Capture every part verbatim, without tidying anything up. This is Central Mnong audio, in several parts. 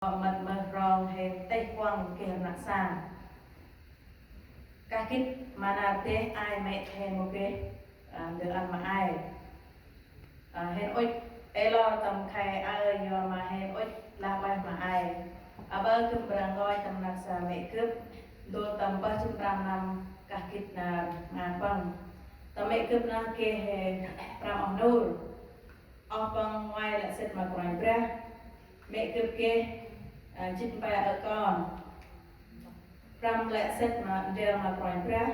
Mât mơh rong hên têh kuŏng geh rnăk sa. Kah gĭt ma nar deh ay mê̆ hên mâu geh, a, ndơ ăn ma ay. A, hên ŭch ê lor tâm khay aơ yor ma hên ŭch lah ueh ma ay. Aƀaơ gâp mra nkoch tâm rnăk sa mê̆ gâp, dôl tâm pơh jât prăm năm kah gĭt nar ngan păng. Tâm mê̆ gâp nơh geh he prăm oh nôr. Oh păng nguai lĕ sĭt ma Kôranh Brah. Mê̆ gâp geh, a, jât pe ơ kon. Prăm lĕ sĭt ma ndrel ma Kôranh Brah,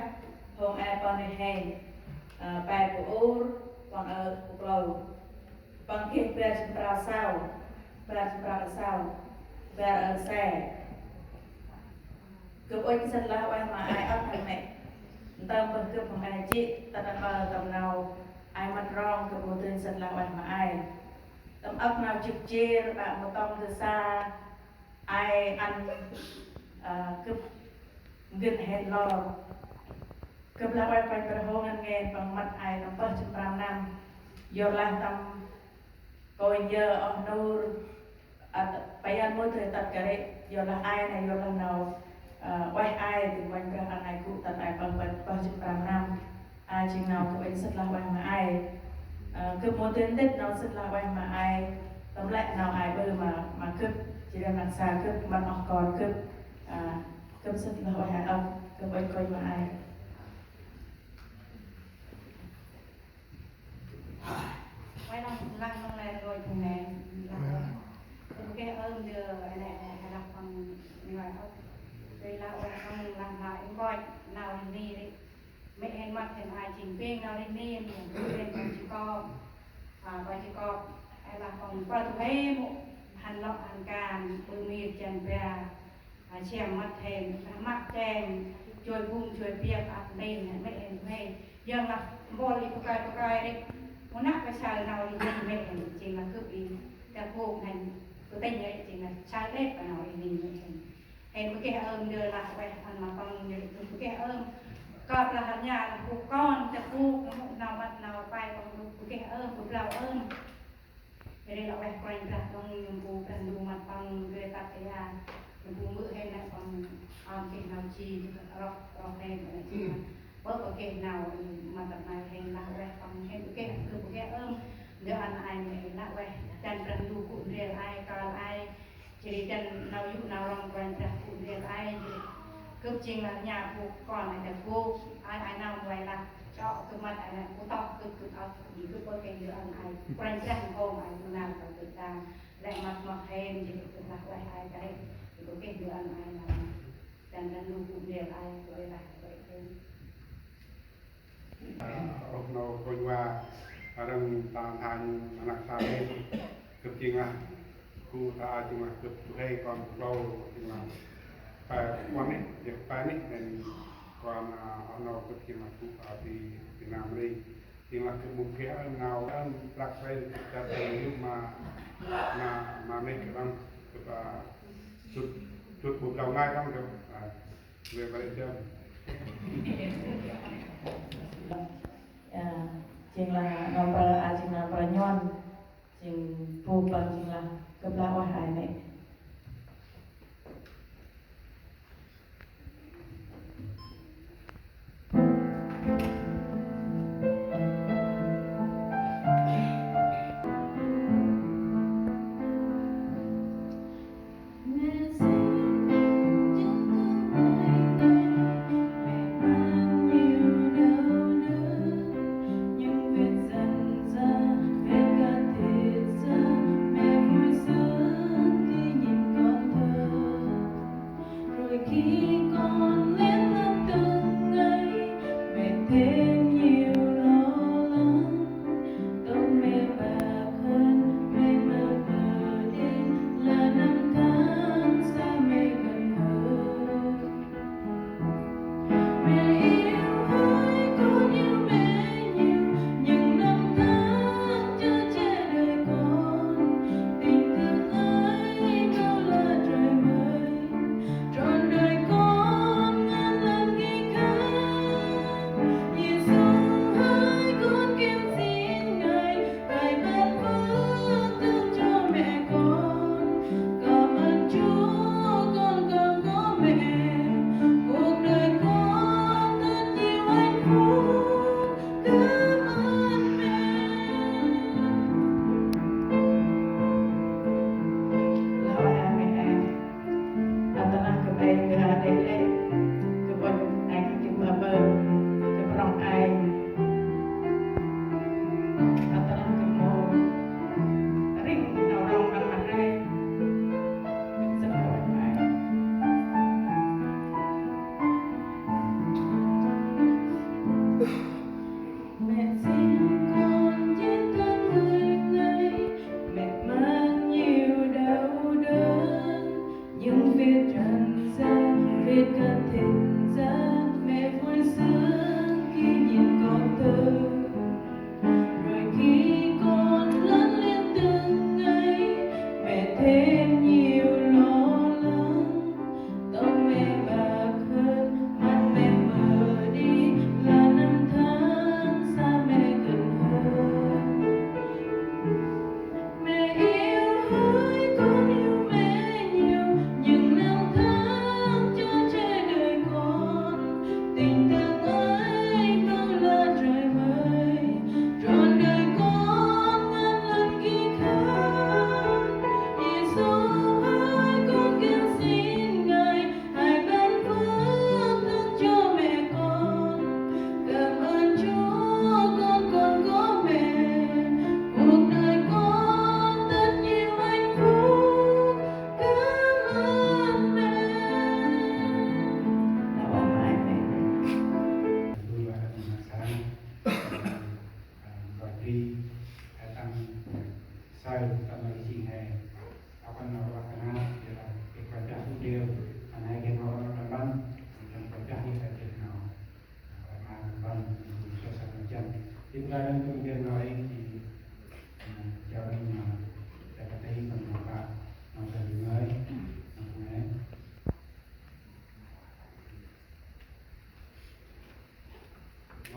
hôm e păng nuyh hên, a, pe bu ur, păng ơ bu klâu. Păng geh bar jât prao saơ, bar jât prao saơ, bar ơ se. Gâp ŭch sĭt lah ueh ma ay âk nây mê̆. Ntơm bơh gâp hŏng ay jê̆, ta năp ƀă tâm nau ay mât rong gâp mâu dơi sĭt lah ueh ma ay. Tâm âk nau jŭk jêr, ƀă mâu tŏng dơi sa, ay ăn, ơ, gâp ngăn hên lor. Gâp lah ueh Kôranh Brah hô ngăn ngên păng mât ay tâm pơh jât prăm năm. Yor lah tâm kônh yơ oh nôr, ăt, pa yan mâu dơi tât kơt ri, yor lah ay nây, yor lah nau, ơ, ueh ay, dâng Kôranh Brah ăn ay gŭ tât ay păng pơh, pơh jât prăm năm. A, jêng nau gâp ŭch sĭt lah ueh ma ay. Ơ, gâp mâu dơi ntĭt nau sĭt lah ueh ma ay. Tâm lĕ nau ay ƀư ma, ma gâp, jêh ri rnăk sa gâp, mât oh kon gâp. A, gâp sĭt lah ueh ay âk, gâp ŭch kônh ma ay. Ueh, lah, lah, lah, lah, lah, lah, lah. Gâp geh ơm ndơ, ơ, nê, ơ, lah, păng, ngai, ơ. Ri lah, ueh, păng, lah, lah, ngai, nau ri ni, ri. Mê̆ hên mât hên ay jêng bêng nau ri ni, ri, ri, păng jêng kơp. A, păng jêng kơp, ơ, lah, păng, păng tu hê mô, hăn lŏ, hăn kan, ƀư mir, jan bra. A, siăm mât hên, mât keng, joi bung, joi biăp, ăp nen, mê̆ hên, mê̆. Yơn lah, bol i bukai, bukai ri. Mâu năk pa saơ nau ri mê̆ hên, jêng lah gâp i, ta bung hên, gâp tênh ri, jêng lah saơ lĕ pa nau ri mê̆ hên. Hên mâu geh ơm ndơ lah, ueh, ăn ma păng ndơ, mâu geh ơm. Kơp lah hăn ya, lah bu kon, ta bu, nau mât, nau pai, păng mâu geh ơm, bu blau ơm. Ri lah ueh Kôranh Brah đŏng, nhŭm bu Brah Ndu mât păng, geh tât ê a. Nhŭm bu mưh hên nê păng, ơm, geh nau ji, rŏk, rŏk hên, nê ji mât. Bơ, bơ geh nau, mât tât nai hên lah ueh păng hên, bơ geh, bơ geh ơm. Ndơ ăn ay nê lah ueh, jan Brah Ndu gŭ ndrel ay, kơl ay. Jêh ri jan nau yô̆ nau rŏng Kôranh Brah gŭ ndrel ay. Gâp jêng lah rnha bu kon ay ta gŭ, ay, ay nau mâu lah. Chŏ gâp mât ay nê, bu tŏ gâp, gâp ăp, gâp bơ geh ndơ ăn ay. Kôranh Brah nkông ay, bu nau ta gâp ta. Lĕ mât mât hên, jêh ri gâp lah ueh ay kơt ri. Gâp geh ndơ ăn ay nau. Jan Brah Ndu gŭ ndrel ay, gâp lah, gâp hên. Ơ, oh nô kônh va, arăng ta hanh anak sa ri, gâp jêng lah, gŭ ta jêng lah, gâp du huê kon bu klâu, jêng lah, pe, kon nê, jêh pe nê, nên kon, ơ, oh nô gâp jêng lah, gŭ, ơ, ti, ti Nam ri, jêng lah gâp mâu geh, ơ, nau, ơ, prăk ri, gâp ta ri, yô̆ ma, ma, ma mê̆ gâp, gâp, ơ, sŭt, sŭt bu klâu ngai, gâp, ơ, Ơ, jêng lah nau prơ, a, jêng nau prơ nhuăn, jêng bu păng jêng lah gâp lah ueh ay nê.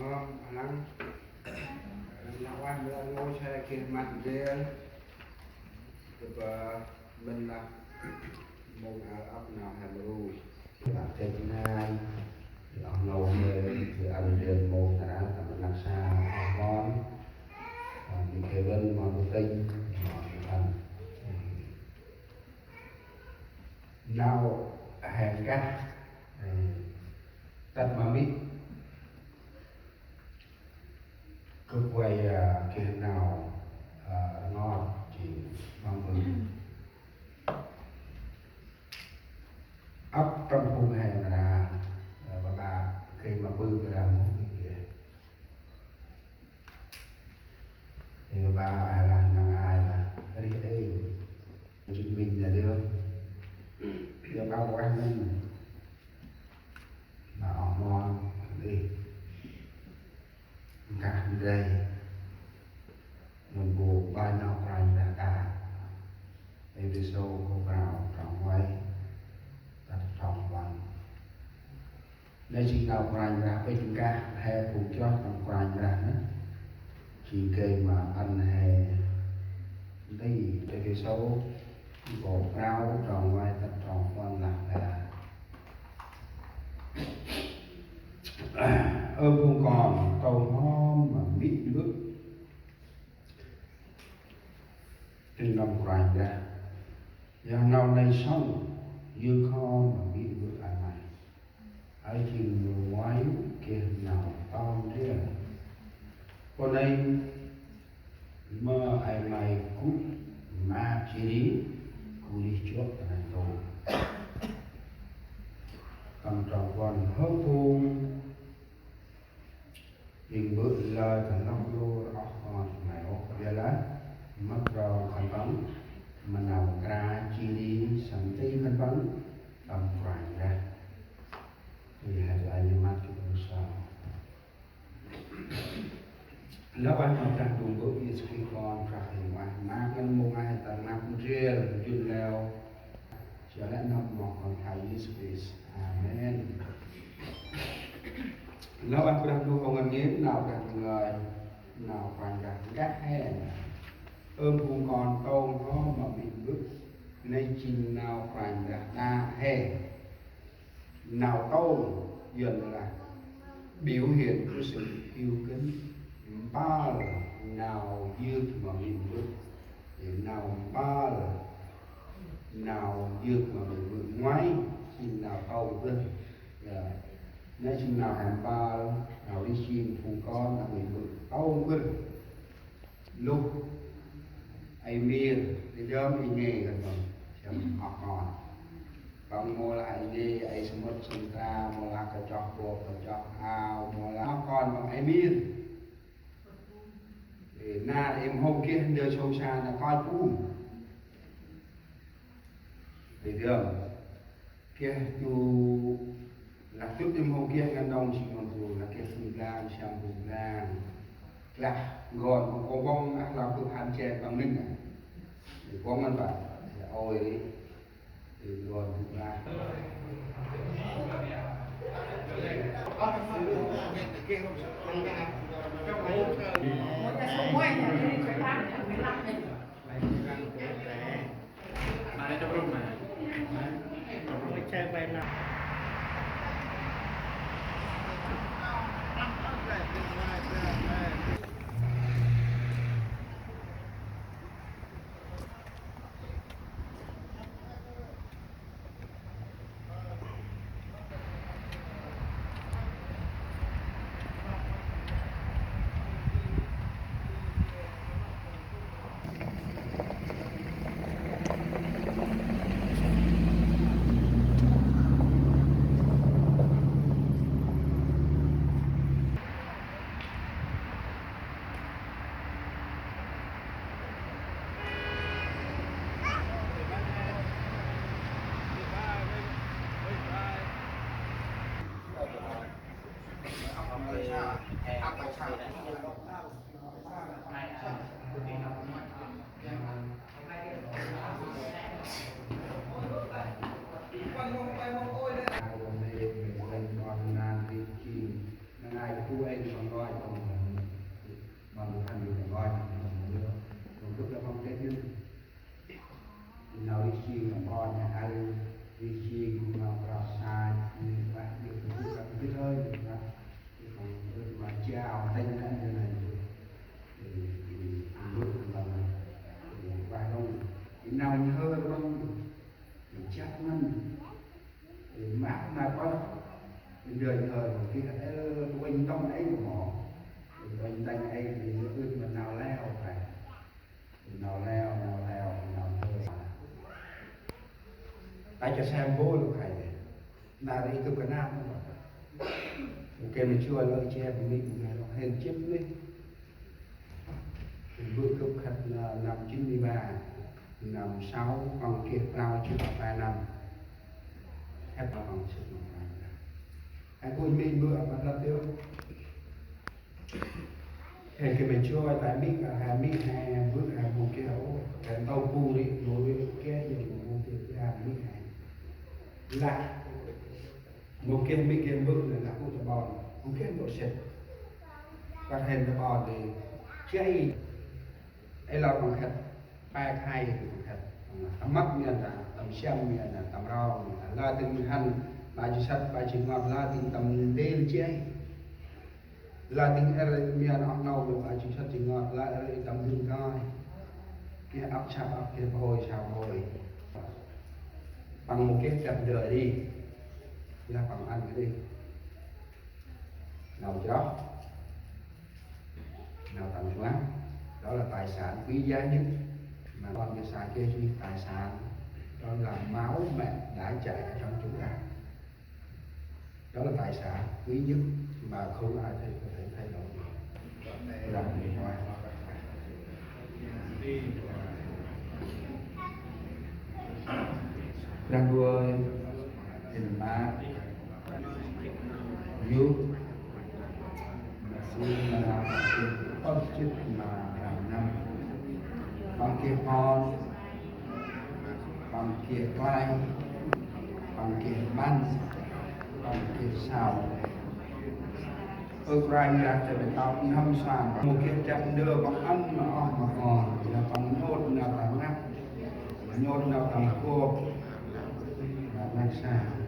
Hom, alang. Alang lah wan, alang ngô sai geh măt ndrel. Tơpă mĭn lah mông al ăp nau he mru. Lah têk nai. Lah ngô he, he ăn ndrel mông ta nau, ta mĭn lah sa, oh mon. Ăn đi kê bân, mon tu tênh, mon tu ăn. Nau he nkah, ơ, tât ma mĭ. Gâp vay, ơ, geh nau, ơ, ngot jêng ma mbơh. Ăp tâm phung he mra, ơ, ma ba geh ma mbơh mra mông geh. Ê, ba ai lah, năng ai lah. Rih ê. Chứng minh là được. Dia ba ueh mĭn. Ba oh mon, rih. Nkah ndrel. Nâm bu ba nau Kôranh Brah ta. Êphêsô kô prao trong vay. Tât trong puăn. Nây jêng nau Kôranh Brah pêch nkah he phung chroh tâm Kôranh Brah nây. Jêng gay ma ăn he nti Êphêsô kô prao trong vay tât trong puăn lah he. Ơ phung kon, tông hom ma mĭ mbơ̆. Tĭng nâm Kôranh Brah. Yor nau nây sŏng, yơk hom ma mĭ mbơ̆ a nây. Aơ jêng mâu vay geh nau tơm ndrel. Pô nây mơ ay may gŭ ma jêh ri gŭ rêh chuă ta nây tông. Tâm trong puăn hơm phung Ƀing bơ̆ lơi ta nŏk lor oh kon may ôh, ƀiălah mât rong khân păng ma nau mkra jêh ri săm ti khân păng tâm Kôranh Brah. Ri he tu ay mât kơ bu sa. Lăp ueh ma Brah Ndu Bơ̆ Yêsu Krist Kon Brah Huêng Ueh, ma ngăn mông ay ta năp ndrel njŭn leo. Jêh lĕ nâm mâo Kon Khlay Yêsu Krist. Amen. Lăp ueh Brah Ndu hŏng ngăn ngên, nau Brah Ndu ngơi, nau Kôranh Brah nkah he. Ơm phung kon tông hŏm ma ƀing bơ̆, nây jêng nau Kôranh Brah đă he. Nau tông, Yuăn lah biểu hiện của sự yêu kính, mpơl nau yơk ma ƀing bơ̆, nau mpơl nau yơk ma ƀing bơ̆, ngoai jêng nau tông bơ̆. Ơ, nây jêng nau he mpơl, nau ri jêng phung kon, nau ƀing bơ̆ tông bơ̆. Lôh ay mir, ri dơm ay ngê khân păng, siăm oh kon. Păng mâu lah ay ngê, ay sămƀŭt sămtra, mâu lah kachoh bok, kachoh ao, mâu lah oh kon păng ay mir. Ê, nar ê mâu geh ndơ sông sa nar koi pum. Ri dơm. Geh tu lah tŭt ê mâu geh ngăn đŏng si ngăn tu lah geh phung blang, siăm phung blang. Lah ngon mâu kô bông ah lah bơ̆ hăn chen păng mĭn ah. Ri bông ngăn bah. Ê, ôi ri. Ri ngon phung blang. Ngăn. Ê, mă ma pơh. Ê, dơi thơ hŏ geh, ơ, uănh ntŭng ê mâu. Ê, uănh ntŭng ê, ê, ưh ma nau leo khay. Ê, nau leo, nau leo, nau thơ. Ta cho xem bố là khay. Nau ri gâp geh nau. Ok, mơ chua lơ che bơni, mơ geh lŏ hên chip nê. Bơ̆ gâp khât năm chín mươi ba, năm sáu, păng geh prao jât pe năm. Khât păng jât pe năm. He gŭ mĭn bơ̆ aƀaơ lăp dơ̆. He geh mơ chua ta mĭn, he mĭn he bơ̆ he mâu geh ôh. He ntâu bu ri, mâu ri geh, jêng mâu geh, he mĭn he. Lah. Mâu geh mĭn geh bơ̆ nê, lah gŭ ta ƀon, mâu geh bơ̆ sĭt. Kơt hên ta ƀon dê, jay. Ê lor păng khât, pe khay păng khât. Tâm mât mian ta, tâm siăm mian ta, tâm rong mian ta. Lah dâng hăn, ba jêng săt, ba jêng ngot, lah dâng tâm ndêl jay. Lah dâng êr mian oh nâu, ba jêng săt jêng ngot, lah êr tâm dâng kơi. Geh ăp săp ăp, geh bhôi săp bhôi. Păng mâu geh dăp ndơ ri. Lah păng ăn ri. Nau chroh, nau tâm chua, đó là tài sản quý giá nhất mà con cho sai kia duy tài sản, đó là máu mẹ đã chảy ở trong chúng ta. Đó là tài sản quý nhất mà không ai có thể thay đổi được. Là người ngoài. Răng đuôi, hình mát, yŭk, mă si mă na, păng geh pơh jât ma năm. Păng geh pon, păng geh klai, păng geh ƀăn, păng geh sau. Ơ Kôranh Brah, ta ƀĭ tât n'hâm sa, mâu geh dăp ndơ păng ăn ma oh ma kon, lah păng nhôt nau tâm rnglăp, nhôt nau tâm rkôp, nau rnglăp sa.